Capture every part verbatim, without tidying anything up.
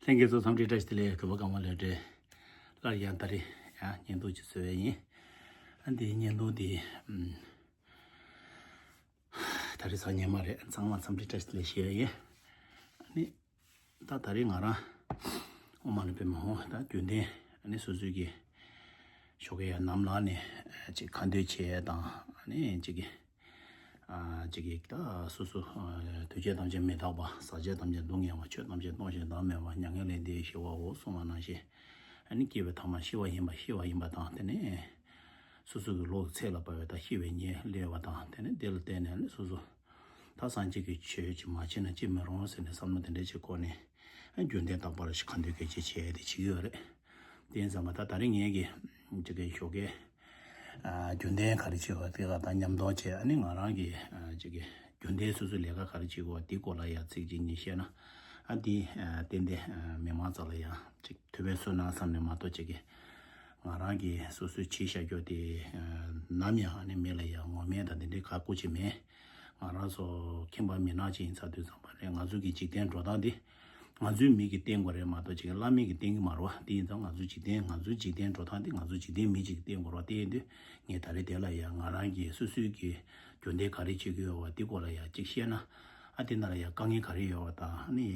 ལྷན་རྒྱས་ཚོ་འཚམས་འདྲི་བཀྲ་ཤིས་བདེ་ལེགས། གུས་པ་གང་མ་ལོས་འདྲེ། སླར་ཡང་ད་རེས་ཡང་བརྙན་ཐུང་ཅིག་བཟོ་བས་ཡིན། ཨ་འདིའི་བརྙན་ཐུང་འདི་ཨམ། ད་རེས་གཟའ་ཉི་མ་རེད། ཚང་མ་འཚམས་འདྲི་བཀྲ་ཤིས་བདེ་ལེགས་ཞུ་ཡས་ཡིན། ཨ་ནི་ད་ད་རེས་ང་རང་ཨོ་མ་ནི་པའི་མ་ཧོ་ད་རྒྱུན་ལྡན་ཨ་ནི་སོ་སོའི་གི་ཞོགས་ཀས་ཡར་ནམ་ལངས་ནས་ཅིག་ཁ་འདོན་བྱེད་ཡས་དང་ཨ་ནི་ཅིག་གི་ཨ་ཅིག་གིས་ད་སོ་སོ་ཨ་འདུས་བྱས་ཐམས་ཅད་མི་རྟག་པ། ཟག་བཅས་ཐམས་ཅད་སྡུག་བསྔལ་བ། ཆོས་ཐམས་ཅད་སྟོང་ཞིང་བདག་མེད་པ། མྱ་ངན་ལས་འདས་ཞི་བའོ་གསུངས་པ་ནང་བཞིན། ཨ་ནི་སྐྱེ་བའི་ཐ་མ་ཤི་བ་ཡིན་པ། ཤི་བ་ཡིན་པ་དང་དེ་ནས་སོ་སོ་གི་ལོག་ཚེ་ལ་བབས་པའི་ད་ཤི་བའི་ཉེན་སླེབས་པ་དང་དེ་ནས་དེ་ལ་བརྟེན་ནས་ནི་སོ་སོ་ད་སངས་རྒྱས་ཀྱི་ཆོས་ཅིག་མ་བྱས་ན་ཅི་མི་རུང་ཟེར་ནས་བསམ་བློ་དེ་འདྲ་ཅིག་འཁོར་ནས། རྒྱུན་ལྡན་རྟག་པར་ཞིག་ཁ་འདོན་སྐད་ཆ་བྱས་ཏེ་བྱེད་ཀྱི་ཡོད་རེད། དེ་ཡིན་ཙང་མ་ད་ད་རིང་ངས་ཀྱི་ཅིག་གི་ཞོགས་ཀས་རྒྱུན་ལྡན་ག་རེ་བྱེད་པ་དེ་ག་དང་མཉམ་དུ་བྱས། ཨ་ནི་ང་རང་གི་ཅིག་གི་རྒྱུན་ལྡན་སོ་སོའི་ལས་ཀ་ག་རེ་བྱེད་དགོས་པ་དེ་སྐོར་ལ་ཡང་ཚིག་གཅིག་གཉིས་བཤད་ན། ཨ་དེ་ཏན་ཏན་མི་མང་ཚོ་ལ་ཡང་ཅིག་ཐུགས་ཕན་གསོས་ན་བསམ་ནས་མ་གཏོགས་ཅིག་གི་ང་རང་གི་སོ་སོའི་བྱས་བཞག་རྒྱུ་དེ་ནམ་ཡང་ཨ་ནི་མི་ལ་ཡང་ངོ་མས་དང་དེ་འདྲའི་ག་སྐུ་ཅི་མེད། ང་རང་ཚོ་ཁྱིམ་པ་མི་ནག་ཅིག་ཡིན་ཚར་དུས་ཙམ་པ་ནས་ང་ཚོ་གི་འཇིག་རྟེན་འགྲོ་སྟངས་འདི་ང་ཚོའི་མི་གིས་བསྟན་དགོས་རེད་མ་གཏོགས་ཅིག་གི་བླ་མ་གིས་བསྟན་གི་མ་རེད་བ། དེ་ཡིན་ཙང་ང་ཚོའི་འཇིག་རྟེན་ང་ཚོའི་འཇིག་རྟེན་འགྲོ་སྟངས་འདི་ང་ཚོའི་འཇིག་རྟེན་མི་གཅིག་གིས་བསྟན་དགོས་རེད་བ། དེ་ཡིན་དུས་ངས་ད་རེས་དེ་ལ་ཡང་ང་རང་གི་སོ་སོའི་གི་རྒྱུན་ལྡན་ག་རེ་བྱེད་ཀྱི་ཡོད་བ་དེ་སྐོར་ལ་ཡང་ཅིག་བཤད་ན། ཨ་དེ་ན་ལ་ཡང་དཀའ་ངལ་ག་རེ་ཡོད་བ་དང་ཨ་ནི་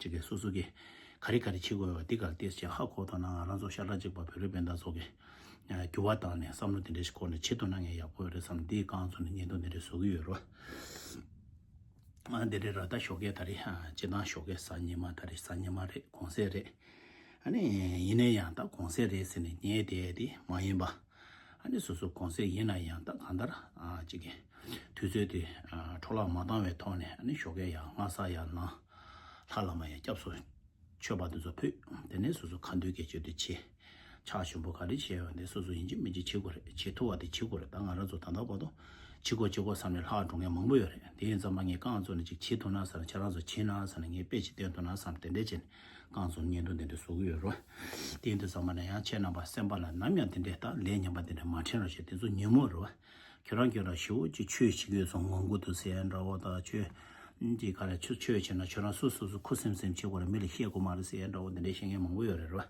ཅིག་གི་སོ་སོ་གི་ག་རེ་ག་རེ་བྱེད་དགོས་བ་དེ་ག་ལ་ཏོག་ཙམ་ཧ་གོ་ཐུབ་ན། ང་རང་ཚོ་ཤ་ཁྲག་གཅིག་པ་བོད་རིགས་སྤུན་ཟླ་ཚོ་གི་འགྱུར་བ་བཏང་ནས་བསམ་བློ་དེ་འདྲ་ཞིག་འཁོར་ནས་བྱེད་ཐུབ་ན་ངས་ཡག་པོ་ཡོད་རེད་བསམ་ནས་དེའི་རྐང་བཙུགས་ནས་བརྙན་ཐུང་དེ་འདྲ་བཟོ་གི་ཡོད་རེད། ཨ་འདི་རེད་ར། ད་ཞོགས་ཀས་ད་རེས་ཨ་སྤྱིར་བཏང་ཞོགས་ཀས་གཟའ་ཉི་མ་ད་རེས་གཟའ་ཉི་མ་རེད། གུང་སེང་རེད། ཨ་ནི་ཡིན་ན་ཡང་ད་གུང་སེང་རེད་ཟེར་ནས་ཉལ་བསྡད་དེ་མ་ཡིན་པ། ཨ་ནི་སོ་སོ་གུང་སེང་ཡིན་ན་ཡང་ད་གང་ལྟར་ཨ་ཅིག་གི་དུས་ཚོད་དེ་ཨ་འཕྲོ་བརླག་མ་བཏང་བའི་ཐོག་ནས་ཨ་ནི་ཞོགས་ཀས་ཡར་སྔ་ས་ཡར་ལངས། ལྷ་བླ་མ་ཡར་སྐྱབས་སུ་མཆོད་པ་དེ་ཚོ་ཕུལ། དེ་ནས་སོ་སོ་ཁ་འདོན་སྐད་ཆ་དེ་བྱེད། ཕྱག་ཞུ་འབུལ་ག་རེ་བྱས་ཡོད་དེ་སོ་སོ་ཡིན་གཅིག་མིན་གཅིག་བྱེད་དགོས་རེད། བྱེད་ཐུབ་པ་དེ་བྱེད་དགོས་རེད། ད་ང་རང་ཚོ་ད་ལྟ་བར་དུ་བྱེད་དགོས་བྱེད་དགོས་བསམ་ནས་ལྷག་འགྲོ་མཁན་མང་པོ་ཡོད་རེད། དེ་ཡིན་ཙང་མ་ངས་རྐང་བཙུགས་ནས་ཅིག་བྱེད་ཐུབ་ན་བསམ་ནས། ཁྱེད་རང་ཚོ་བྱེད་ན་བསམ་ནས། ངས་དཔེ་ཅིག་བསྟན་ཐུབ་ན་བསམ་ནས་དེ་འདྲས་བྱས་ནས་རྐང་བཙུགས་ནས་བརྙན་ཐུང་དེ་འདྲས་བཟོ་གི་ཡོད་རེད། དེ་ཡིན་དུས་ཙམ་པ་ནས་ཡང་ཁྱེད་རྣམ་པ་སེམས་པ་ལ་ནམ་ཡང་དེ་འདྲས་ད་ལས་ངན་པ་དེ་འདྲས་མ་དྲན་རོགས་བྱེད། དེ་ཚོ་ཉོན་མོངས་རེད་བ། ཁྱོད་རང་ཁྱོད་རང་ཞེ་པོ་ཅིག་ཆོས་བྱེད་ཀྱི་ཡོད་ཙང་ངོམ་གྱི་འདུག་ཟེར་ཡ་འདྲ་བོ་དང་། ཆོས་ཅིག་ག་རེ་ཆོས་ཆོས་བྱེད་ན་ཁྱོད་རང་སོ་སོ་སོ་ཁུ་སིམ་སིམ་བྱེད་དགོས་རེད། མི་ལ་བཤད་དགོས་མ་རེད་ཟེར་ཡ་འདྲ་བོ་དེ་འདྲའི་བཤད་མཁན་མང་པོ་ཡོད་རེད་ར།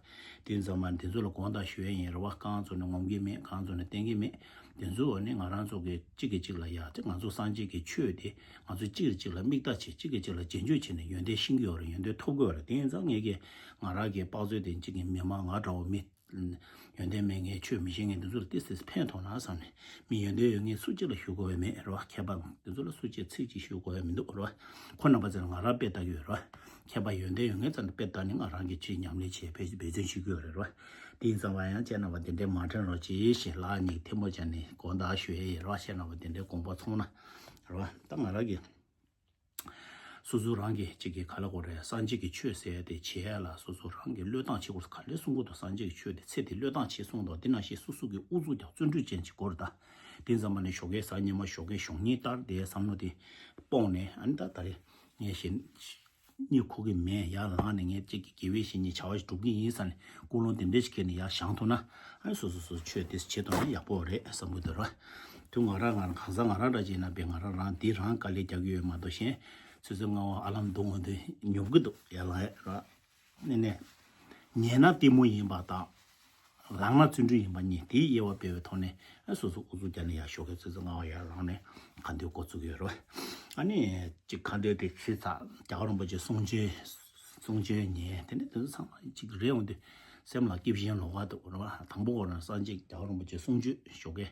དེ་ཡིན་ཙང་མ་དེ་ཚོ་ལ་དགོངས་དག་ཞུ་ཡ་ཡིན་ར་བ། རྐང་བཙུགས་ནས་ངོམ་གྱི་མེད། རྐང་བཙུགས་ནས་བསྟན་གྱི་མེད། དེ་ཚོ་འོ་ནི་ང་རང་ཚོ་གི་གཅིག་གིས་གཅིག་ལ་ཡ་ཅིག་ང་ཚོ་སངས་རྒྱས་ཀྱི་ཆོས་དེ་ང་ཚོ་གཅིག་གིས་གཅིག་ལ་མིག་ལྟ་བྱེད། གཅིག་གིས་གཅིག་ལ་རྗེས་འཇུག་བྱེད་ནས་ཡོན་ཏན་ཤེས་ཀྱི་ཡོད་རེད། ཡོན་ཏན་ཐོབ་ཀྱི་ཡོད་རེད། དེ་ཡིན་ཙང་ངས་ཀྱི་ང་རང་གི་དཔག་ཚོད་དེ་གཅིག་གི་མི་མང་ང་འདྲ་བོ་མི་ཡོན་ཏན་མེད་མཁན་ཆོས་མི་ཤེས་མཁན་དེ་ཚོ་ལ་ཏོག་ཙམ་ཕན་ཐོགས་ན་བསམ་ནས། མི་ཡོན་ཏན་ཡོད་མཁན་སུ་གཅིག་ལ་ཞུ་དགོས་པ་མེད་རེད་བ། མཁས་པ་དེ་ཚོ་ལ་སུ་གཅིག་ཚིག་གཅིག་ཞུ་དགོས་པ་མི་འདུག་རེད་བ། ཁོ་རྣམ་པ་ཚོ་ལ་ང་རང་དཔེ་ལྟ་གི་ཡོད་རེད་བ། མཁས་པ་ཡོན་ཏན་ཡོད་མཁན་ཚོ་ལ་དཔེ་ལྟ་ནས་ང་རང་གི་ཆེད་ཉམས་ལེན་བྱེད། འབད་འབད་བརྩོན་བྱེད་ཀྱི་ཡོད་རེད་རེད་བ། དེ་ཡིན་ཙང་བ་ཡང་ཁྱེད་རྣམ་པ་དེ་འདྲའི་མ་དྲན་རོགས་གྱིས་ཞེས་ལག་གཉིས་ཐལ་མོ་སྦྱར་ནས་དགོངས་དག་ཞུ་ཡས་ཡིན་རེད་བ། ཁྱེད་རྣམ་པ་དེ་འདྲའི་དགོངས་པ་ཚོམས་ན་རེད་བ། ད་ང་རང་གི་སོ་སོ་རང་གི་གཅིག་གི་ག་ལ་གོ་རེད། སངས་རྒྱས་ཀྱི་ཆོས་ཟེར་ཡ་དེ་བྱེད་ཡ་ལ་སོ་སོ་རང་གི་བློས་བཏང་བྱེད་དགོས། ག་ལེར་གསུང་གི་འདུག་སངས་རྒྱས་ཀྱི་ཆོས་དེ་ཚེ་འདི་བློས་བཏང་བྱེད་གསུངས་འདུག་དེ་ནང་བཞིན་སོ་སོ་གི་ཨུ་ཚུགས་ཀྱང་བརྩོན་འགྲུས་ཅན་ཅིག་དགོས་རེད་ད། དེ་ཙམ་པ་ནས་ཞོགས་ཀའི་གཟའ་ཉི་མ་ཞོགས་ཀའི་གཞོགས་བརྙན་ལྟར་དེ་བསམ་བློ་དེ་སྤོང་ནས། ཨ་ནི་ད་ད་རེས་ངས་ཞེ་གཉིད་ཁུག་གི་མེད། ཡར་ལངས་ནས་ངས་གཅིག་གི་དགེ་བའི་བཤེས་གཉེན་བྱ་བ་ཞིག་སྒྲུབ་ཀྱི་ཡིན་བསམ་ནས་ཀུན་སློང་དེ་འདྲ་ཞིག་འཁྱེར་ནས་ཡར་བཞེངས་ཐུབ་ན། ཨ་ནི་སོ་སོ་སོ་ཆོས་དེ་བྱེད་ཐུབ་ན་ཡག་པོ་རེད་བསམ་གྱི་འདུག་ར། དུས་ང་རང་ང་རང་གང་ཟག་ང་རང་འདྲ་ཅིག་ཡིན་ན་དཔེ་ང་རང་རང་འདི་རང་དཀའ་ལས་རྒྱག་གི་ཡོད་མ་གཏོགས་གཞན་ཚོད་ཚོད་ང་བ་ཨ་ལམ་རྡུང་འོང་དུས་ཉོབ་ཀྱི་འདུག་ཡར་ལངས་ཡས་ར། ནས་ནས། ཉལ་ན་ལྟད་མོ་ཡིན་པ་དང་། ལངས་ན་བརྩོན་འགྲུས་ཡིན་པ་གཉིས་དེའི་དབྱེ་བ་སྤེལ་བའི་ཐོག་ནས། ཨ་སོ་སོ་ཨུ་ཚུགས་རྒྱག་ནས་ཡར་ཞོགས་ཀའི་ཆུ་ཚོད་ལྔ་པ་ཡར་ལངས་ནས་ཁ་འདོན་འགོ་བཙུགས་ཀྱི་ཡོད་རེད། ཨ་ནི་ཅིག་ཁ་འདོན་དེ་བྱས་ཚར། རྒྱལ་བ་རིན་པོ་ཆེའི་གསུང་ཆོས། གསུང་ཆོས་ཉན། དེ་ནས་དེ་ཚོ་ཚང་མ་ཅིག་རེད་འོང་དུས་སེམས་ལ་སྐྱིད་ཞེན་ལོག་ག་འདུག་རེད་བ། དང་པོ་ཁོ་རང་སངས་རྒྱས་རྒྱལ་བ་རིན་པོ་ཆེའི་གསུང་ཆོས་ཞོགས་ཀའི་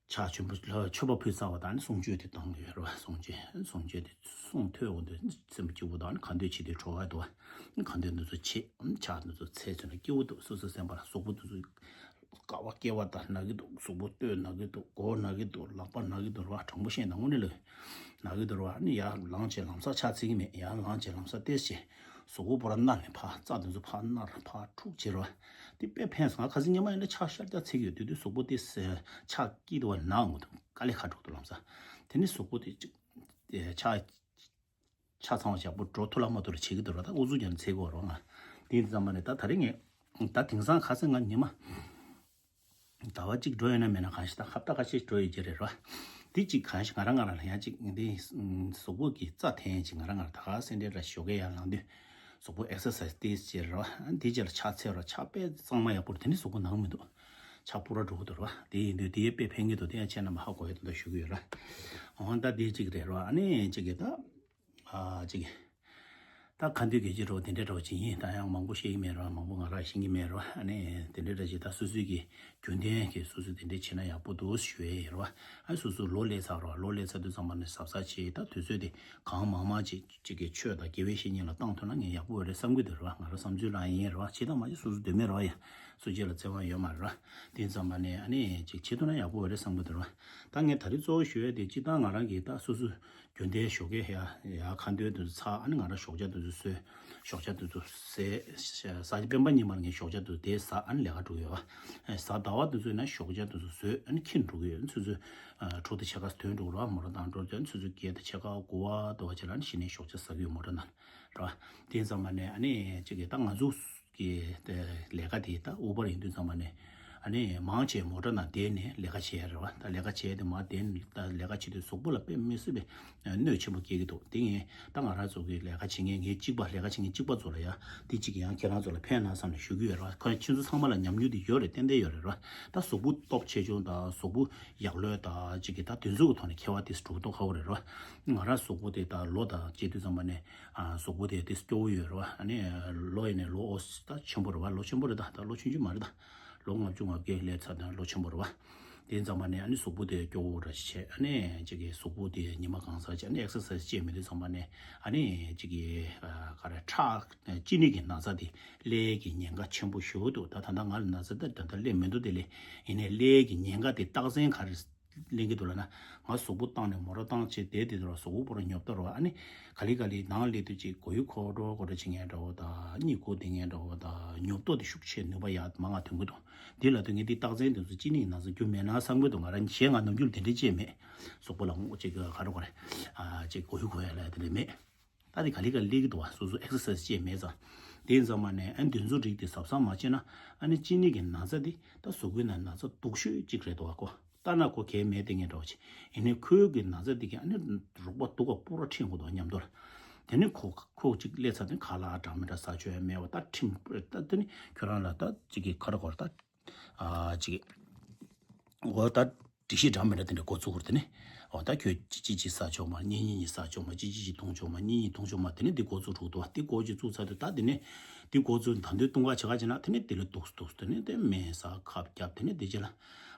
ཕྱག་མཆོད་པ་ལ་མཆོད་པ་ཕུལ་ཚར་བ་དང་ནི་གསུང་ཆོས་དེ་བཏང་གི་ཡོད་རེད་བ། གསུང་ཆོས་གསུང་ཆོས་དེ་གསུང་ཐོས་འོང་དུས་སེམས་སྐྱིད་པོ་དང་ནི་ཁ་འདོན་བྱེད་དུས་བྲོ་བ་འདུག་བ། ཁ་འདོན་འདི་ཚོ་བྱེད། ཕྱག་འདི་ཚོ་འཚལ་ཚོད་ན་སྐྱིད་པོ་འདུག་སོ་སོའི་སེམས་པ་ལ་གཟུགས་པོ་འདི་ཚོ་དཀའ་བ་སྐྱེ་བ་དང་ན་གི་འདུག་གཟུགས་པོ་སྟོད་ན་གི་འདུག་མགོ་ན་གི་འདུག་ལག་པ་ན་གི་འདུག་རེད་བ། དྲང་པོ་བཤད་ན་དངོས་གནས་ལ་ན་གི་འདུག་རེད་བ། ཨ་ནི་ཡར་ལངས་བྱས་ལམ་སང་ཕྱག་འཚལ་གི་མེད། ཡར་ལངས་བྱས་ལམ་སང་བལྟས་བྱས་གཟུགས་པོ་པོ་ར་མནར་ནས་ཕར་རྩ་འདི་ཚོ་ཕར་མནར་ཕར་འཁྲུག་བྱས་རེད་བ། དེ་དཔེ་ཕན་སོང་། ང་ཁ་སང་ཉི་མ་ཡིན་ན་ཕྱག་ཤར་རྒྱག་འཚལ་གི་ཡོད། དེ་དུས་གཟུགས་པོ་དེ་ཕྱག་སྐྱིད་དུ་བ་ནག་འོང་དུས་དཀའ་ལས་ཁག་འགྲོ་འདུག་ལམ་སང་། དེ་ནས་གཟུགས་པོ་དེ་ཅིག་ཕྱག་ཆ་ཚང་བ་ཞག་པོ་འགྲོ་ཐུབ་ལ་མ་ཐུབ་ལ་བྱེད་ཀྱི་འདུག་ར། ད་ཨུ་ཚུགས་ཀྱང་འཚལ་དགོས་རོགས་ང་། དེ་ཙམ་པ་ནས་ད་ད་རེས་ངས་ད་དེང་སང་ཁ་སང་ང་ཉི་མ་ཟླ་བ་གཅིག་འགྲོ་ཡོད་ན་མེད་ན་གང་ཞིག་ད་ཧབ་ཏ་ཁ་ཤས་འགྲོ་ཡོད་ཀྱི་རེད་ར། དེ་གཅིག་གང་ཞིག་ང་རང་ང་རང་ལ་ཡང་གཅིག་འདི་གཟུགས་པོ་གི་རྩ་འཐེན་ཅིག་ང་རང་ང་རང་ད་ག་སེ་འདྲའི་ར་ཞོགས་ཀས་ཡར་ལངས་དུས་ གཟུགས་པོ་ཨེག་སར་སའི་སི་ཏོག་ཙམ་བྱེད་རོགས། ཨ་ནི་དེའི་རྗེས་ལ་ཕྱག་འཚལ་རོགས། ཕྱག་དཔེ་གཙང་མ་ཡག་པོ་རེད། དེ་ནི་གཟུགས་པོ་ནང་མི་འདུག་ཕྱག་པུ་ར་འགྲོ་གི་འདུག་རོགས། དེ་ཡིན་དུས་དེ་དཔེ་ཕན་གྱི་འདུག་དེ་ཡང་བྱས་ན་མ་ཧ་གོ་ཡ་དེ་འདྲ་ཞུ་གི་ཡོད་ར། འོ་ད་དེ་གཅིག་རེད་རོགས། ཨ་ནི་གཅིག་གི་ད་ཨ་གཅིག་གི་ད་ཁ་འདོན་གལ་ཆེ་རོགས། དེ་འདྲ་འདྲ་བོ་ཅིག་ཡིན། ད་ཡང་མང་པོ་བཤད་ཀྱི་མེད་རོགས། མང་པོ་ང་རང་ཤེས་ཀྱི་མེད་རོགས། ཨ་ནི་དེ་འདྲ་འདྲ་ཅིག་ད་སོ་སོའི་གི་རྒྱུན་ལྡན་གྱི་སོ་སོ་དེ་འདྲ་བྱེད་ན་ཡག་པོ་འདུག་ཞུ་ཡས་ཡིན་རོགས། ཨ་སོ་སོ་ལོ་སླེབས་ཚར་རོགས། ལོ་སླེབས་ཚར་དུས་ཙམ་པ་ནས་གཟབ་གཟབ་བྱེད། ད་དུས་ཚོད་དེ་གང་མང་མང་ཅིག་ཅིག་གི་ཆོས་དང་དགེ་བའི་བཤེས་གཉེན་ལ་བཏང་ཐུབ་ན་ངས་ཡག་པོ་ཡོད་རེད་བསམ་གྱི་འདུག་རོགས། ང་རང་བསམ་ཚུལ་རང་ཡིན་རོགས། བྱེད་དང་མ་བྱེད་སོ་སོ་འདོད་མེད་རོགས། ཡ་སུ་གཅིག་ལ་བརྩེ་བ་ཡོད་མ་རེད་རོགས། དེ་ཙམ་པ་ནས་ཨ་ནི་ཅིག་བྱེད་ཐུབ་ན་ཡག་པོ་ཡོད་རེད་བསམ་གྱི་འདུག་རོགས། ད་ངས་ད་རེས་གཙོ་བོ་ཞུ་ཡ་དེ་སྤྱིར་བཏང་ང་རང་གིས་ད་སོ་སོ་རྒྱུན་ལྡན་ཞོགས་ཀས་ཡ་ཡ་ཁ་འདོན་དུ་ཚ། ཨ་ནི་ང་རང་ཞོགས་ཇ་དུ་ཚོ་བཟོས། ཞོགས་ཇ་དུ་ཚོ་ཟས་ཟ་ཅི་སྤེན་པ་ཉིན་མར་ངས་ཞོགས་ཇ་དུ་དེ་ཟ། ཨ་ནི་ལས་ཀ་འགྲོ་ཡོད་བ། ཟ་ཟླ་བ་དུ་ཚོ་ན་ཞོགས་ཇ་དུ་ཚོ་བཟོས། ཨ་ནི་ཁྱིམ་འགྲོ་གི་ཡོད། ཚོ་ཚོ་དྲུག་དང་ཕྱེད་ཀ་ཐོན་འགྲོ་ར། མོ་ཊ་དང་འགྲོ་དུས་ཚོ་ཚོ་བརྒྱད་དང་ཕྱེད་ཀ་དགུ་པ་དུ་བ་ཅེ་ལ་ནི་གཞི་ནས་ཞོགས་ཇ་ཟ་གི་ཡོད། མོ་ཊ་ནང་ར། དེ་ཙམ་པ་ནས་ཨ་ནི་ཅིག་གི་ད་ང་ཚོ་གི་དེ་ལས་ཀ་དེ་ད་ཨུ་བར་ཡིན་དུས་ཙམ་པ་ནས་ཨ་ནི་མང་ཆེ་མོ་ཊ་ནང་བསྡད་ནས་ལས་ཀ་བྱས་རེད་བ། ད་ལས་ཀ་བྱས་དེ་མ་བསྡད་ནས་ད་ལས་ཀ་བྱེད་དུས་གཟུགས་པོ་ལ་དཔེ་མི་སྲིད་པའི་གནོད་ཆེན་པོ་སྐྱེལ་གྱི་འདུག་དེ་ངས་ད་ང་རང་ཚོ་གི་ལས་ཀ་བྱེད་མཁན་ངའི་གཅིག་པ་ལས་ཀ་བྱེད་མཁན་གཅིག་པ་ཚོ་ལ་ཡ་དེ་གཅིག་ཡང་ཁྱེད་རང་ཚོ་ལ་ཕན་ན་བསམ་ནས་ཞུ་གི་ཡོད་རེད་བ། ཁོ་ཁྱེད་ཚོ་ཚང་མ་ལ་ཉམས་མྱོང་དེ་ཡོད་རེད། ཏན་ཏན་ཡོད་རེད་ར། ད་གཟུགས་པོ་སྟོབས་ཆེ་ཆུང་དང་གཟུགས་པོ་ཡག་ལོས་དང་གཅིག་གི་ད་དེ་ཚོ་གི་ཐོག་ནས་ཁྱད་པར་དེ་འགྲོ་མདོག་ཁ་པོ་རེད་ར། ང་རང་གཟུགས་པོ་དེ་ད་ལོ་དང་བྱེད་དུས་ཙམ་པ་ནས་ཨ་གཟུགས་པོ་དེ་དེ་སྐྱོ་བོ་ཡོད་རེད་བ། ཨ་ནི་ལོ་ཡིན་ནས་ལོ་ཨོ་ད་ཆེན་པོ་རེད་བ། ལོ་ཆེན་པོ་རེད། ད་ད་ལོ་ཆུང་ཆུང་མ་རེད། ད་ལོ་ལྔ་བཅུ་ང་བརྒྱད་སླེབས་ཚར་ད་ལོ་ཆེན་པོ་རེད་བ། དེ་ཙམ་པ་ནས་ཨ་ནི་གཟུགས་པོ་དེ་སྐྱོ་བོ་འདྲ་ཞིག་བྱས། ཨ་ནི་གཅིག་གི་གཟུགས་པོ་དེ་ཉི་མ་གང་ཟག་བྱས། ཨ་ནི་ཨེག་སར་སའི་སི་བྱས་མེད་དུས་ཙམ་པ་ནས་ཨ་ནི་གཅིག་གི་ག་རེ་ཁྲག་གཅིན་སྙི་གི་ན་ཚ་དེ་སླེབས་ཀྱི་ཉེན་ཁ་ཆེན་པོ་ཞེ་པོ་འདུག་ད་ད་ལྟ་ང་ལ་ན་ཚ་ད་ད་ལྟ་སླེབས་མི་འདུག་དེ་ལས་ཡིན་ནའི་སླེབས་ཀྱི་ཉེན་ཁ་དེ་རྟགས་མཚན་ག་རེ་ལེན་གྱི་འདུག་ལབ་ན། ང་གཟུགས་པོ་བཏང་ནས་མོ་ཊ་བཏང་བྱས་བསྡད་དེ་འདུག་ར། གཟུགས་པོ་པོ་ར་ཉོབ་ཏོ་ར་བ། ཨ་ནི་ག་ལེ་ག་ལེ་ནང་སླེབས་དུས་ཅིག་མགོ་ཡུ་འཁོར་འགྲོ་འགྲོ་བྱེད་མཁན་འདྲ་བོ་དང་། གཉིད་ཁུག་བསྡད་མཁན་འདྲ་བོ་དང་། ཉོབ་ཏོ་དེ་ཤུགས་ཆེ་ནུས་པ་ཡག་མང་ང་ཐོན་གྱི་འདུག་དེ་ལབ་དུས་ངས་འདི་རྟགས་མཚན་དེ་ཚོ་གཅིན་སྙི་ན་ཚ་རྒྱུ་མེད་ན་བསམ་གྱི་འདུག་ང་རང་གཞན་ང་ནམ་རྒྱུན་དེ་འདྲ་བྱས་མེད། གཟུགས་པོ་ལ་ངོ་ཅིག་ག་རེ་ག་རེ་ཨ་ཅིག་མགོ་ཡུ་འཁོར་ཡ་ལ་དེ་འདྲ་མེད། ད་དེ་ག་ལེ་ག་ལེ་གི་འདུག་བ། སོ་སོ་ཨེག་སར་སའི་སི་བྱས་མེད་ཙང་། དེ་ཡིན་ཙང་མ་ནས་ཨ་ནི་དེ་ཚོ་རིགས་དེ་གཟབ་གཟབ་མ་བྱས་ན་ཨ་ནི་གཅིན་སྙི་གི་ན་ཚ་དེ་ད་གཟུགས་པོའི་ནང་ན་ཚ་སྡུག་ཤོས་གཅིག་རེད་འདུག་བ་ཁོ། ལྟ་ན་ཁོ་གལ་མེད་དེ་ངས་འདྲ་བོ་ཆེ། ཡིན་ནའི་ཁོའི་གི་ན་ཚ་དེ་གི་ཨ་ནི་རུག་པ་སྡུག་ག་པོ་ར་ཁྲིད་འོང་གི་འདུག་མཉམ་དུ་ལ། དེ་ནི་ཁོ་ཁོ་གཅིག་སླེབས་ཚར་དེ་ཁ་ལག་འདྲ་མི་འདྲ་ཟ་ཆོག་ཡ་མེད་བ། ད་ཁྲིམས་ད་དེ་ནི་ཁྱོད་རང་ལ་ད་གཅིག་གི་ཁ་ར་གོ་ར་ད་ཨ་གཅིག་གི་འོ་ད་སྒྲིག་གཞི་འདྲ་མི་འདྲ་དེ་འདྲ་འགོ་བཙུགས་དགོས་རེད། དེ་ནི་འོ་ད་ཁྱོད་གཅིག་གཅིག་གཅིག་ཟ་ཆོག་མ། གཉིས་གཉིས་གཉིས་ཟ་ཆོག་མ། གཅིག་གཅིག་གཅིག་འཐུང་ཆོག་མ། གཉིས་གཉིས་འཐུང་ཆོག་མ། དེ་ནི་འདི་འགོ་བཙུགས་འགྲོ་གི་འདུག་བ། འདི་འགོ་གཅིག་བཙུགས་ཚར་དུས་ད་དེ་ནི་འདི་འགོ་བཙུགས་ད་དུང་བཏུང་ག་བྱེད་ག་བྱེད་ན་དེ་ནི་དེ་ལ་འདུག་འདུག་དེ་ནི་དེ་སྨན་ཟ་ཁབ་བརྒྱབ་དེ་ནི་དེ་རྗེས་ལ་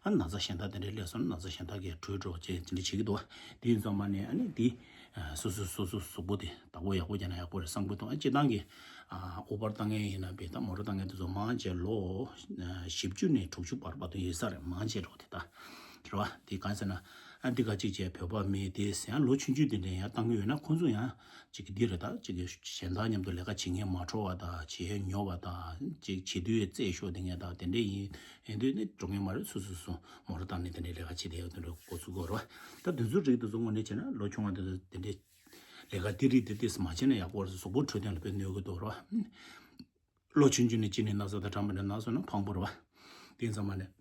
ཨ་ན་ཚ་གཞན་དག་དེ་འདྲ་སླེབས་སོང་ན་ན་ཚ་གཞན་དག་གིས་བྲོས་འགྲོ་བྱས་དེ་འདྲ་བྱེད་ཀྱི་འདུག་བ། དེ་ཡིན་ཙང་མ་ནས་ཨ་ནི་འདི་སོ་སོ་སོ་སོ་གཟུགས་པོ་དེ་བདག་པོ་ཡག་པོ་རྒྱག་ན་ཡག་པོ་རེད་བསམ་གྱི་འདུག་ཨ་སྤྱིར་བཏང་གི་ཨ་ཨུ་བར་བཏང་མཁན་ཡིན་ན་བས་ད་མོ་ཊ་བཏང་མཁན་དེ་ཚོ་མང་ཆེ་ལོ་བཞི་བཅུ་ནས་དྲུག་ཅུ་བར་བར་དུ་ཡོད་ས་རེད། མང་ཆེ་རོ་དེ་ད་རེད་བ། དེ་གང་ཟེར་ན་ཨ་འདི་ག་ཅིག་བྱས་བོད་པ་མི་དེ་ཡང་ལོ་ཆུང་ཆུང་དེ་འདྲ་ཡང་བཏང་གི་ཡོད་ན་ཁོང་ཚོ་ཡང་ཅིག་གི་འདི་རེད། ད་ཅིག་གི་གཞན་དག་མཉམ་དུ་ལས་ཀ་བྱེད་མཁན་མ་འཕྲོ་བ་དང་བྱེད་ཡས་ཉོ་བ་དང་ཅིག་བྱེད་དུས་རྩེད་ཤོག་དེ་ངས་ད་དེ་འདྲ་ཡིན་ཡིན་དུས་ནི་འགྲོ་མཁན་མ་རེད། སུ་སུ་སུ་མོ་ཊ་བཏང་ནས་དེ་འདྲའི་ལས་ཀ་བྱེད་བསྡད་ཡོད་དེ་འདྲ་འགོ་ཚུགས་དགོས་རེད་བ། ད་དུས་ཚོད་རིགས་དེ་ཚོ་དངོས་གནས་བྱས་ན་ལོ་ཆུང་བ་དེ་ཚོ་དེ་འདྲའི་ལས་ཀ་དེ་རིགས་དེ་དེ་མ་བྱས་ན་ཡག་པོ་རེད། གཟུགས་པོ་འཕྲོད་བསྟེན་ལ་དཔེ་གནོད་ཀྱི་འདུག་རེད་བ། ལོ་ཆུང་ཆུང་ནས་གཅིན་སྙི་ན་ཚ་དང་འདྲ་མི་འདྲ་ན་སོང་ན་ཕངས་པོ་རེད་བ། དེ་ཙམ་མ་ནས་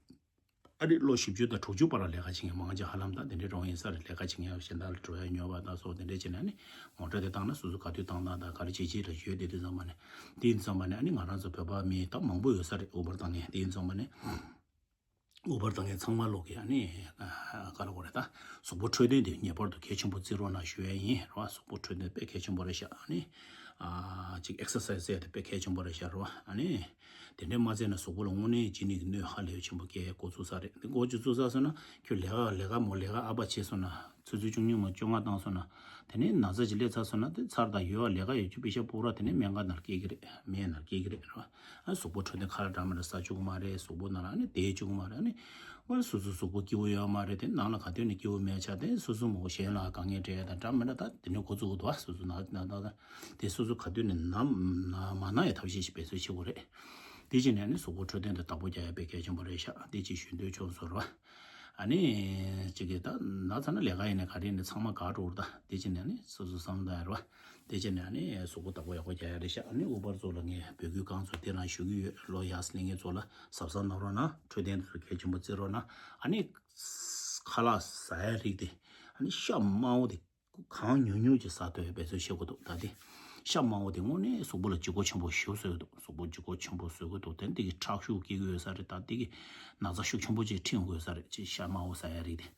ཨ་རི་ལོ་བཞི་བཅུ་དང་དྲུག་ཅུ་བར་ལ་ལས་ཀ་བྱེད་མཁན་མང་ཆེ་ཧ་ལམ་ད་དེ་འདྲའི་རོང་ཡིན་ས་རེད། ལས་ཀ་བྱེད་མཁན་གཞན་དག་ལ་འགྲོ་ཡ་ཉོ་བ་དང་སོགས་དེ་འདྲའི་བྱས་ནས་ཨ་ནི་མོ་ཊ་དེ་བཏང་ན་སོ་སོ་ག་དུས་བཏང་སྟངས་དང་ག་རེ་བྱེད་ཅིག་ལ་ཡོད་དེ། དེ་ཙམ་མ་ནས་དེ་ཙམ་མ་ནས་ཨ་ནི་ང་རང་ཚོ་བོད་པ་མི་ད་མང་པོ་ཡོད་ས་རེད་ཨུ་བར་བཏང་མཁན། དེ་ཙམ་མ་ནས་ཨུ་བར་བཏང་མཁན་ཚང་མ་ལོག་གི་ཨ་ནི་ག་རེ་གོ་རེད། ད་གཟུགས་པོ་འཕྲོད་བསྟེན་དེ་ངེས་པར་དུ་གལ་ཆེན་པོ་བརྩི་རོགས་གནང་ཞུ་ཡ་ཡིན་རེད་བ། གཟུགས་པོ་འཕྲོད་བསྟེན་དཔེ་གལ་ཆེན་པོ་རེད་ཤག་ཨ་ནི་ཅིག་ཨེག་སར་སའི་སི་ཟེར་ཡ་དེ་དཔེ་གལ་ཆེན་པོ་རེད་ཤག་རེད་བ། ཨ་ནི་དེ་འདྲས་མ་བྱས་ན་གཟུགས་པོ་ལ་དངོས་གནས་གཅིན་སྙི་གི་གནོད་ཧ་ལས་ཆེན་པོ་སྐྱེལ་འགོ་ཚུགས་ས་རེད། འདི་འགོ་ཅིག་ཚུགས་ཚར་སོང་ན་ཁྱོད་ལས་ཀ་ལས་ཀ་མོ་ལས་ཀ་ཨ་ཕ་བྱས་སོང་ན་ཆུ་ཚོད་བཅུ་གཉིས་མ་བཅོ་ལྔ་བཏང་སོང་ན་དེ་ནས་ན་ཚ་ཅིག་སླེབས་ཚར་སོང་ན་དེ་ཚར་དང་ཡོད་ལས་ཀ་ཡོད་ཆུ་པེ་ཤ་སྤུ་ར་དེ་ནས་སྨན་ཁང་ནང་སྐྱེལ་གི་རེད། སྨན་ནང་སྐྱེལ་གི་རེད་རེད་བ། ཨ་གཟུགས་པོ་འཕྲོད་བསྟེན་ཁ་ལག་འདྲ་མི་འདྲ་ཟ་བཅུག་གི་མ་རེད། གཟུགས་པོ་ནང་ལ་ཨ་ནི་བསྡད་བཅུག་གི་མ་རེད། ཨ་ནི་ཨ་ནི་སོ་སོ་གཟུགས་པོ་སྐྱིད་པོ་ཡོད་མ་རེད། དེ་ནང་ལ་ག་དུས་ནས་སྐྱིད་པོ་མེད་ཆགས་དེ་སོ་སོ་མོ་གཞན་ལ་དཀའ་ངལ་སྤྲད་ཡ་དང་འདྲ་མི་འདྲ་ད་དེ་ནས་འགོ་བཙུགས་གི་འདུག་ཨ་སོ་སོ་ན་ན་ན་དེ་སོ་སོ་ག་དུས་ནས་ན་ན་མ་ན་ཡ་ཐབས་ཤེས་ཤིག་འབད་རྩོལ་བྱེད་དགོས་རེད། དེ་བྱས་ནས་ཨ་ནི་གཟུགས་པོ་འཕྲོད་བསྟེན་དེ་བདག་པོ་རྒྱག་ཡ་དཔེ་གལ་ཆེན་པོ་རེད་ཤག་དེ་ཅིག་ཞུ་འདོད་བྱུང་སོང་ར། ཨ་ནི་གཅིག་གིས་ད་ན་ཚ་ན་ལས་ཀ་ཡིན་ནའི་ག་རེ་ཡིན་ནའི་ཚང་མ་དགའ་འགྲོ་ར། ད་དེ་བྱས་ནས་ཨ་ནི་སོ་སོ་བསམ་བློ་བཏང་ཡ་ར་བ། དེ་བྱས་ནས་ཨ་ནི་གཟུགས་པོ་བདག་པོ་ཡག་པོ་རྒྱག་ཡ་རེད་ཤག་ཨ་ནི་ཨུ་བར་ཚོ་ལ་ངས་འབོད་སྐུལ་གང་ཚོད་དེ་རང་ཞུ་གི་ཡོད། ལོ་ཡར་སླེབས་མཁན་ཚོ་ལ་གཟབ་གཟབ་གནང་རོགས་གནང་། འཕྲོད་བསྟེན་དེ་ཚོ་གལ་ཆེན་པོ་བརྩི་རོགས་གནང་། ཨ་ནི་ཁ་ལག་ཟ་ཡ་རིགས་དེ་ཨ་ནི་ཤ་དམར་པོ་དེ་གང་ཉུང་ཉུང་ཅིག་ཟ་ཐུབ་ཡ་འབད་རྩོལ་བྱེད་དགོས་འདུག་ད་དེ་ ཤ་དམར་པོ་དེ་དངོས་གནས་གཟུགས་པོ་ལ་ལྗིད་ཁོག་ཆེན་པོ་ཞེ་པོ་བཟོ་གི་འདུག་གཟུགས་པོ་ལྗིད་ཁོག་ཆེན་པོ་བཟོ་གི་འདུག་དེ་འདི་གི་ཁྲག་ཤུགས་སྐྱེ་གི་ཡོད་ས་རེད། ད་འདི་གི་ན་ཚ་ཤུགས་ཆེན་པོ་ཅིག་འཕྲད་ཡོང་གི་ཡོད་ས་རེད། ཅིག་ཤ་དམར་པོ་ཟ་ཡ་རིགས་དེ།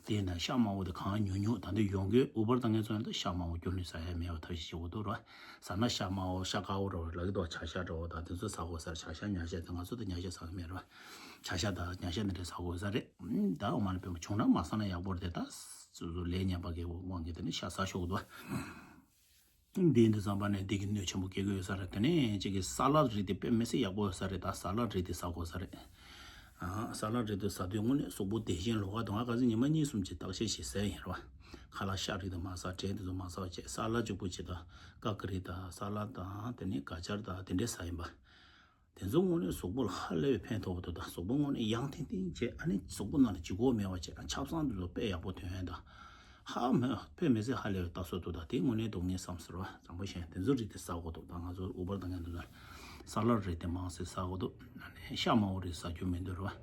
དེ་ཡིན་ན་ཤ་དམར་པོ་དེ་གང་ཉུང་ཉུང་ད་འདི་ཡོང་གི་ཡོད། ཨུ་བར་ད་ངས་ཚོ་ཡང་ད་ཤ་དམར་པོ་ཁྱོན་ནས་ཟ་ཡ་མེད་པ་ཐབས་ཤེས་བྱེད་དགོས་འདུག་ར། ཟ་ན་ཤ་དམར་པོ་ཤ་དཀར་པོ་འདྲ་བོ་ལབ་ཀྱི་འདུག་བྱ་ཤ་འདྲ་བོ་དང་དེ་ཚོ་ཟ་དགོས་ས་རེད། བྱ་ཤ་ཉ་ཤ་དེ་ང་ཚོ་ད་ཉ་ཤ་ཟ་གི་མེད་ར། བྱ་ཤ་དང་ཉ་ཤ་འདི་འདྲ་ཟ་དགོས་ས་རེད། ད་འོ་མ་ལ་དཔེ་མ་བྱུང་ན་མ་ཟ་ན་ཡག་པོ་རེད། ད་སོ་སོ་ལས་ཉམས་པ་གི་དབང་གིས་དེ་ནི་ཤ་ཟ་ཆོག་གི་འདུག་འདི་འདི་བསམ་པ་ནས་འདི་གི་གནོད་ཆེན་པོ་སྐྱེལ་གི་ཡོད་ས་རེད། དེ་ནས་ཅིག་གི་ས་ལད་རིགས་དེ་དཔེ་མི་སྲིད་ཡག་པོ་ཡོད་ས་རེད། ད་ས་ལད་རིགས་དེ་ཟ་དགོས་ས་རེད། ཨ། ས་ལད་རིགས་དེ་ཟ་དུས་དངོས་གནས་གཟུགས་པོ་བདེ་ཞིང་ལོགས་ཀ་དང་ང་ག་ཚོད་ཉི་མ་གཉིས་གསུམ་ཅིག་བརྟག་དཔྱད་ཞིག་བཟས་ཡིན་རོ། ཁ་ལག་ཤ་རིགས་དེ་མ་ཟ། བྲན་དེ་ཚོ་མ་ཟ་བ་བྱས། ས་ལད་གཅིག་པུ་ཅིག་དང་ཀ་ཀི་རི་དང་ས་ལད་དང་དེ་ནས་ག་ཅར་དང་དེ་འདྲས་ཟ་ཡིན་པ། དེ་ཚོ་དངོས་གནས་གཟུགས་པོ་ལ་ཧ་ལས་པའི་ཕན་ཐོགས་པ་འདུག་ད་གཟུགས་པོ་དངོས་གནས་ཡང་ཐིང་ཐིང་བྱས། ཨ་ནི་གཟུགས་པོ་ནང་ལ་ལྗིད་ཁོག་མེད་པ་བྱས། ཆབ་གསང་དེ་ཚོ་དཔེ་ཡག་པོ་ཐོན་ཡ་ད། ཧ་མ་དཔེ་མི་སྲིད་ཧ་ལས་པའི་ལྟ་ཚུལ་འདུག་ད་དེ་དངོས་གནས་སྡུག་བསྔལ་བསམ་ཟེར་བ་དྲང་པོ་བཤད། དེ་ཚོ་རིགས་དེ་ཟ་དགོས་འདུག་ད་ང་ཚོ་ཨུ་བར་ད་ངས་འདུག་ད་ས་ལད་རིགས་དེ་མང་སེ་ཟ་དགོས་འདུག་ཨ་ནི་ཤ་དམར་པོ་རིགས་ཟ་རྒྱུ་མི་འདུག་ར་བ།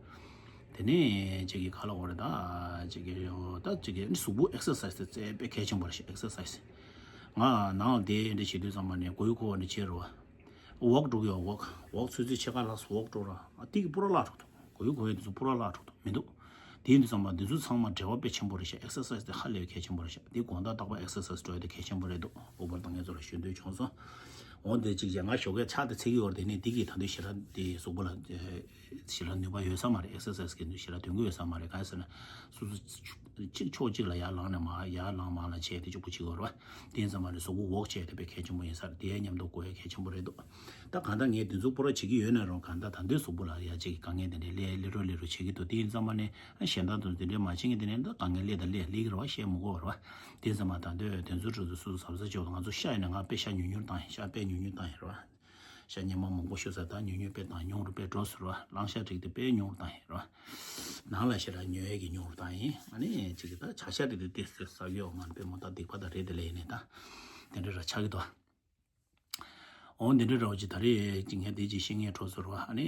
དེ་ནས་ཅིག་གི་ག་ལ་འོ་རེད། ད་ཅིག་གི་ད་ཅིག་གི་གཟུགས་པོ་ཨེག་སར་སའིས་དེ་དཔེ་གལ་ཆེན་པོ་རེད་ཤག་ཨེག་སར་སའིས། ང་ནང་ལ་དེ་འདྲ་བྱེད་དུས་ཙམ་པ་ནས་གོས་ཁོ་འདྲ་བྱེད་རོ། ཝོག་འགྲོ་གི་ཡོད། ཝོག་ཝོག་ཚོད་ཚོད་ཕྱེད་ཀ་ལྷག་ཙམ་ཝོག་འགྲོ་ར། ཨ་ཏིག་གི་སྤུ་ར་བརླག་འགྲོ་འདུག་གོས་གོས་དེ་ཚོ་སྤུ་ར་བརླག་འགྲོ་འདུག་མི་འདུག་དེ་ཡིན་དུས་ཙམ་པ་འདི་ཚོ་ཚང་མ་འབྲེལ་བ་དཔེ་ཆེན་པོ་རེད་ཤག་ཨེག་སར་སའིས་དེ་ཧ་ལས་པའི་གལ་ཆེན་པོ་རེད་ཤག་དེ་དགོང་དག་རྟག་པར་ཨེག་སར་སའིས་འགྲོ་ཡ་དེ་གལ་ཆེན་པོ་རེད་འདུག་ཨུ་བར་ད་ངས་ཚོ་ལ་ཞུ་འདོད་བྱུང་སོང་། འོ་དེ་ཅིག་ཡང་ང་ཞོགས་ཀས་ཕྱག་དེ་འཚལ་གི་ཡོད་རེད། དེ་ནས་དེ་གིས་ད་དུང་ཞེ་དྲག་དེ་གཟུགས་པོ་ལ་ཞེ་དྲག་ནུས་པ་ཡོད་ས་མ་རེད། ཨེག་སར་སའིས་གི་ཞེ་དྲག་དོན་གི་ཡོད་ས་མ་རེད། གང་ཡིན་ཟེར་ན་སོ་སོ་གཅིག་ཕྱོགས་གཅིག་ལ་ཡར་ལངས་ནས་མར་ཡར་ལངས་མར་ལངས་བྱས་དེ་གཅིག་པུ་བྱེད་དགོས་རེད་བ། དེ་ཡིན་ཙམ་པ་ནས་གཟུགས་པོ་ཝོག་བྱས་དེ་དཔེ་གལ་ཆེན་པོ་ཡིན་ས་རེད། དེའི་མཉམ་དུ་གོས་ཡ་གལ་ཆེན་པོ་རེད་འདུག་ད་གང་ལྟར་ངས་དེ་ཚོ་སྤུ་ར་བྱེད་ཀྱི་ཡོད་ན་རུང་གང་ལྟར་ད་དུང་གཟུགས་པོ་ལ་ཡ་ཅིག་དཀའ་ངལ་དེ་འདྲའི་སླེབས་སླེབས་རོགས་སླེབས་རོགས་བྱེད་ཀྱི་འདུག་དེ་ཡིན་ཙམ་པ་ནས་གཞན་དག་དང་དེ་འདྲའི་མ་བྱེད་མཁན་དེ་ནས་ད་དཀའ་ངལ་སླེབས་དང་སླེབས་སླེབས་ཀྱི་རེད་བ། བཤད་མི་དགོས་པ་རེད་བ། དེ་ཡིན་ཙམ་པ་ད་དུང་དེ་ཚོ་ཁྲོད་དུ་སོ་སོ་གཟབ་གཟབ་བྱེད་དགོས། ང་ཚོ་ཤ་ཡིན་ན་ང་དཔེ་ཤ་ཉུང་ཉུང་བཏང་ཡིན། ཤ་དཔེ་ཉུང་ཉུང་བཏང་ཡིན་རེད་བ། ཤ་སྔོན་མ་མང་པོ་ཤོར་ས་དང་ཉུང་ཉུང་དཔེ་དང་ཉུང་རུ་དཔེ་འགྲོ་ཟེར་བ། གླང་ཤ་རིགས་དེ་དཔེ་ཉུང་རུ་བཏང་ཡིན་རོ། ནང་ལ་ཞེ་དྲག་ཉོ་ཡས་ཀྱི་ཉུང་རུ་བཏང་ཡིན། ཨ་ནི་ཅིག་གི་ད་བྱ་ཤ་རིགས་དེ་ཏོག་ཙམ་ཟ་གི་ཡོད་མ་རེད། དཔེ་མོ་ད་སྡིག་པ་ད་རེད། དེ་ལས་ཡིན་ནས་ད་དེ་འདྲ་ར་ཆགས་ཀྱི་འདུག་འོ་འདི་འདྲ་ར་བ་ཅིག་ད་རེས་ཅིག་ངས་དེ་ཅིག་བཤད་ངེས་འགྲོ་ཟེར་བ། ཨ་ནི་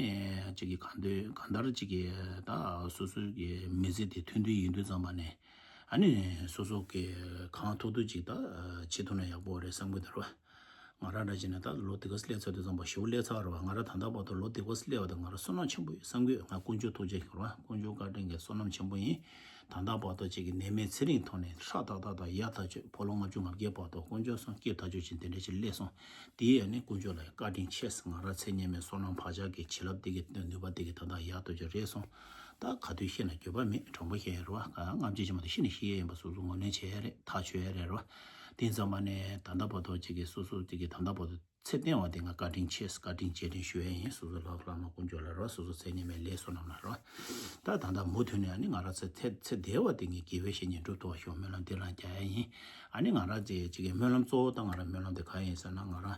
ཅིག་གི་གང་འདོད་གང་ལྟར་ཅིག་གི་ད་སོ་སོ་གི་མི་ཚེ་དེ་ཐུང་ཐུང་ཡིན་དུས་ཙམ་པ་ནས་ཨ་ནི་སོ་སོ་གི་གང་ཐུབ་ཐུབ་ཅིག་ད་བྱེད་ཐུབ་ན་ཡག་པོ་རེད་བསམ་གི་འདུག་ར་བ། ང་རང་འདྲ་བྱས་ན་ད་ལོ་དེ་ག་ཙམ་སླེབས་ཚར་དུས་ཙམ་པ་ཞེ་པོ་སླེབས་ཚར་བ་རེད་བ། ང་རང་ད་ལྟ་བར་དུ་ལོ་དེ་ག་ཙམ་སླེབས་པ་དང་ང་རང་བསོད་ནམས་ཆེན་པོ་ཡོད་བསམ་གི་ཡོད། ང་དཀོན་མཆོག་ཐུགས་རྗེ་ཞུ་ར། དཀོན་མཆོག་བཀའ་དྲིན་གྱི་བསོད་ནམས་ཆེན་པོ་ཡིན། ད་ལྟ་བར་དུ་ཅིག་གི་ནད་མེད་ཚེ་རིང་ཐོག་ནས་ཧྲ་ཏག་ཏག་དང་ཡག་ཐག་ཆོད་ཕོ་ལོ་ལྔ་བཅུ་ང་བརྒྱད་བར་དུ་དཀོན་མཆོག་གསུམ་སྐྱིད་ཐག་ཆོད་ཅིག་དེ་འདྲ་ཞིག་སླེབས་སོང་། དེ་ཡང་ནི་དཀོན་མཆོག་ལ་བཀའ་དྲིན་ཆེ། ང་རང་ཚེ་སྔོན་མའི་བསོད་ནམས་བག་ཆགས་ཀྱི་བྱིན་རླབས་དེ་གི་ནུས་པ་དེ་གི་ད་ལྟ་ཡག་ཐག་ཆོད་རེད་སོང་། ད་ག་དུས་ཤི་ན་འགྱོད་པ་མེད། དྲང་པོ་བཤད་ཡ་རེད་བ། སྔ་ཕྱི་ཅི་མ་དེ་ཤི་ནས་ཤི་ཡས་ཡིན་པ་སོ་སོ་ངོས་ལེན་བྱེད་ཡ་རེད། ཐག་ཆོད་ཡ་རེད་རེད་བ། དེ་ཙམ་པ་ནས་ད་ལྟ་བར་དུ་ཅིག་གི་སོ་སོ་ཅིག་གི་ད་ལྟ་བར་དུ་ཚེ་བརྟན་བ་དེ་ང་བཀའ་དྲིན་ཆེ། བཀའ་དྲིན་རྗེས་དྲན་ཞུ་ཡ་ཡིན། སོ་སོ་ལྷག་བླ་མ་དཀོན་མཆོག་ལ་རེད་བ། སོ་སོ་ཚེ་སྔོན་མའི་ལས་བསོད་ནམས་ལ་རེད་བ། ད་ད་ལྟ་མུ་མཐུད་ནས་ཨ་ནི་ང་རང་ཚེ་ཚེ་ཚེ་འདས་པ་དེ་ངས་དགེ་བའི་བཤེས་གཉེན་སྒྲུབ་ཐུབ་པ་ཤོག་སྨོན་ལམ་འདི་རང་རྒྱག་ཡ་ཡིན། ཨ་ནི་ང་རང་ཚེ་ཅིག་གི་སྨོན་ལམ་གཙོ་བོ་ད་ང་རང་སྨོན་ལམ་དེ་གང་ཡིན་ཟེར་ན་ང་རང་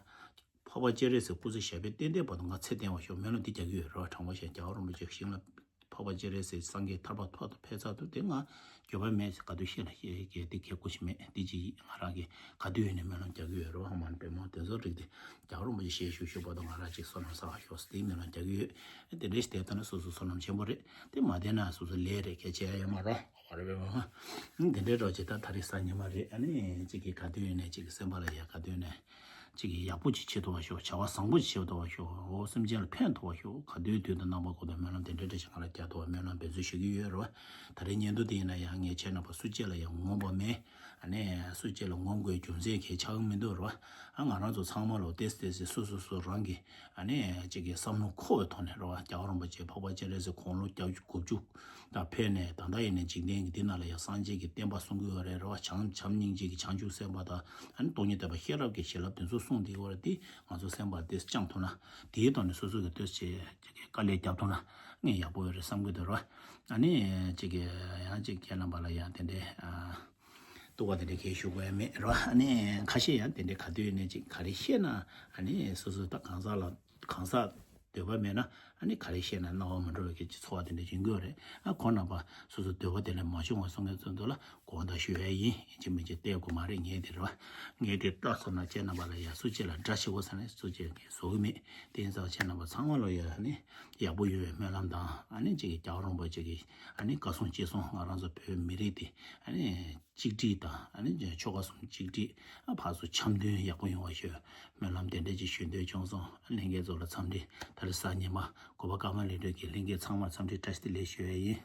འཕགས་པ་སྤྱན་རས་གཟིགས་སྐུ་ཚེ་ཞབས་པད་བརྟན་བརྟན་བར་དུ་ང་ཚེ་བརྟན་པ་ཤོག་སྨོན་ལམ་འདི་རྒྱག་གི་ཡོད་རེད་བ། དྲང་པོ་བཤད་རྒྱལ་བ་རིན་པོ་ཆེ་ཞིང་ལ་འཕགས་པ་སྤྱན་རས་གཟིགས་སངས་རྒྱས་ཐར་པ་ཐོག་ཏུ་ཕེབས་ཚར་དུས་དེ་ང་འགྱོད་པ་མེད། ག་དུས་ཤི་ན་ཤི་གི་དེ་གལ་དགོས་ཤིག་མེད། དེ་ཅི་ང་རང་གི་ག་དུས་ཡིན་ནའི་སྨོན་ལམ་རྒྱག་གི་ཡོད་རེད་བ། ཧ་མ་ནི་དཔེ་མོ་དེ་ཚོ་རིགས་དེ་རྒྱལ་བ་རིན་པོ་ཆེ་ཞལ་བཞུགས་བཞུགས་བར་དུ་ང་རང་ཅིག་བསོད་ནམས་བསགས་ཤོག་ཟེར་དེའི་སྨོན་ལམ་རྒྱག་གི་ཡོད། དེ་འདྲ་ཞིག་བསྡད་ད་ན་སོ་སོ་བསོད་ནམས་ཆེན་པོ་རེད། དེ་མ་བསྡད་ན་སོ་སོ་ལས་རེད། གལ་ཆེ་ཡ་ཡོད་མ་རེད། ཧ་རེད་བས་མ། དེ་འདྲའི་རོགས་ཅིག་ད་ད་རེས་གཟའ་ཉི་མ་རེད། ཨ་ནི་ཅིག་གི་ག་དུས་ཡིན་ནའི་ཅིག་གི་སེམས་པ་ལ་ཡ་ག་དུས་ནས། ཅིག་གིས་ཡག་པོ་ཅིག་བྱེད་ཐུབ་པ་ཤོག་བྱ་བ་བཟང་པོ་ཅིག་བྱེད་ཐུབ་པ་ཤོག་འོ་སེམས་ཅན་ལ་ཕན་ཐོགས་པ་ཤོག་ག་དུས་དུས་དང་རྣམ་པ་ཀུན་ཏུ་སྨོན་ལམ་དེ་འདྲ་འདྲ་ཞིག་ང་ལ་རྒྱག་ཐུབ་པ་སྨོན་ལམ་འབད་བརྩོན་ཞུ་གི་ཡོད་རེད་བ། ད་རེས་བརྙན་ཐུང་དེ་ཡིན་ན་ཡང་ངས་ཁྱེད་རྣམ་པ་སུ་གཅིག་ལ་ཡང་ངོམ་པ་མེད། ཨ་ནི་སུ་གཅིག་ལ་ངོམ་དགོས་རྒྱུ་མཚན་གང་ཡང་ཆགས་ཀྱི་མི་འདུག་རེད་བ། ཨ་ང་རང་ཚོ་ཚང་མ་ལོ་ཏེས་ཏེས་སི་སོ་སོ་སོ་རང་གི་ཨ་ནི་གཅིག་གི་བསམ་བློ་འཁོར་བའི་ཐོག་ནས་རེད་བ། རྒྱལ་བ་རིན་པོ་ཆེ་འཕགས་པ་སྤྱན་རས་གཟིགས་དགུང་ལོ་བརྒྱད་ཅུ་དགུ་བཅུ། ད་ཕེབས་ནས་ད་ལྟ་ཡིན་ནའི་འཇིག་རྟེན་གྱི་འདི་ནང་ལ་ཡང་སངས་རྒྱས་ཀྱི་བསྟན་པ་གསུང་གི་ཡོད་རེད་རེད་བ། བྱང་བྱམས་སྙིང་རྗེ་གི་བྱང་ཆུབ་སེམས་དཔའ་དང་ཨ་ནི་སྟོང་ཉིད་རྟོགས་པའི་ཤེས་རབ་ཀྱི་བྱིན་རླབས་དེ་ཚོ་གསུངས་བསྡད་ཡོད་རེད། དེ་ང་ཚོ་སེམས་པ་དེ་བཅངས་ཐུབ་ན། དེའི་ཐོག་ནས་སོ་སོ་གི་ལྟོས་བཅས་དཀའ་ལས་རྒྱབ་ཐུབ་ན་ངས་ཡག་པོ་ཡོད་རེད་བསམ་གི་འདུག་རེད་བ། ཨ་ནི་གཅིག་གི་ཡང་གཅིག་ཁྱེད་རྣམ་པ་ལ་ཡང་དེ་འདྲའི་ཨ་སྡུག་པ་དེ་འདྲའི་གས་ཞུ་དགོས་ཡ་མེད་རེད་བ། ཨ་ནི་ཁ་ཤས་ཡང་དེ་འདྲའི་ག་དུས་ནས་ཅིག་ག་རེ་བཤད་ན་ཨ་ནི་སོ་སོ་ད་གང་ཟག་ལ་གང་ཟག་འདོད་པ་མེད་ན་ ཨ་ནི་ག་རེ་བཤད་ན་སྣང་བ་མི་འགྲོ་བའི་གི་ཚོར་བ་དེ་འདྲ་ཡིན་དགོས་རེད། ཨ་ཁོང་རྣམ་པ་སོ་སོ་འདོད་པ་དེ་ལས་མ་བྱུང་བ་སོང་མཁན་ཚོ་འདུག་ལ། དགོངས་དག་ཞུ་ཡ་ཡིན། ཡིན་གཅིག་མིན་གཅིག་བལྟས་དགོས་མ་རེད། ངས་དེ་རེད་བ། ངས་དེ་ལྟ་སོང་ན་ཁྱེད་རྣམ་པ་ལ་ཡ་སུ་གཅིག་ལ་དགྲ་བྱེད་དགོས་ས་ནས་སུ་གཅིག་ངས་བཟོ་གི་མེད། དེ་ཡིན་ཙང་ཁྱེད་རྣམ་པ་ཚང་མ་ལོ་ཡ་ནི་ཡག་པོ་ཡོད་པའི་སྨོན་ལམ་དང་། ཨ་ནི་གཅིག་གི་རྒྱལ་བ་རིན་པོ་ཆེ་གི་ཨ་ནི་བཀའ་གསུང་ཅི་གསུང་ང་རང་ཚོ་བོད་མི་རིགས་དེ་ཨ་ནི་གཅིག་སྒྲིལ་དང་། ཨ་ནི་ཆོལ་ཁ་གསུམ་གཅིག་སྒྲིལ། ཨ་ཕར་ཚུར་འཆམ་མཐུན་ཡག་པོ་ཡོང་བ་ཞུ་སྨོན་ལམ་དེ་འདྲ་ཅིག་ཞུ་འདོད་བྱུང་སོང་། ལྷན་རྒྱས་ཚོ་ལ་འཚམས་འདྲི། ད་རེས་གཟའ་ཉི་མ་གོ་བ་སྐར་མ་ལེན་འགྲོ་གི་ལྷན་རྒྱས་ཚང་མར་འཚམས་འདྲི་བཀྲ་ཤིས་བདེ་ལེགས་ཞུ་ཡ་ཡིན།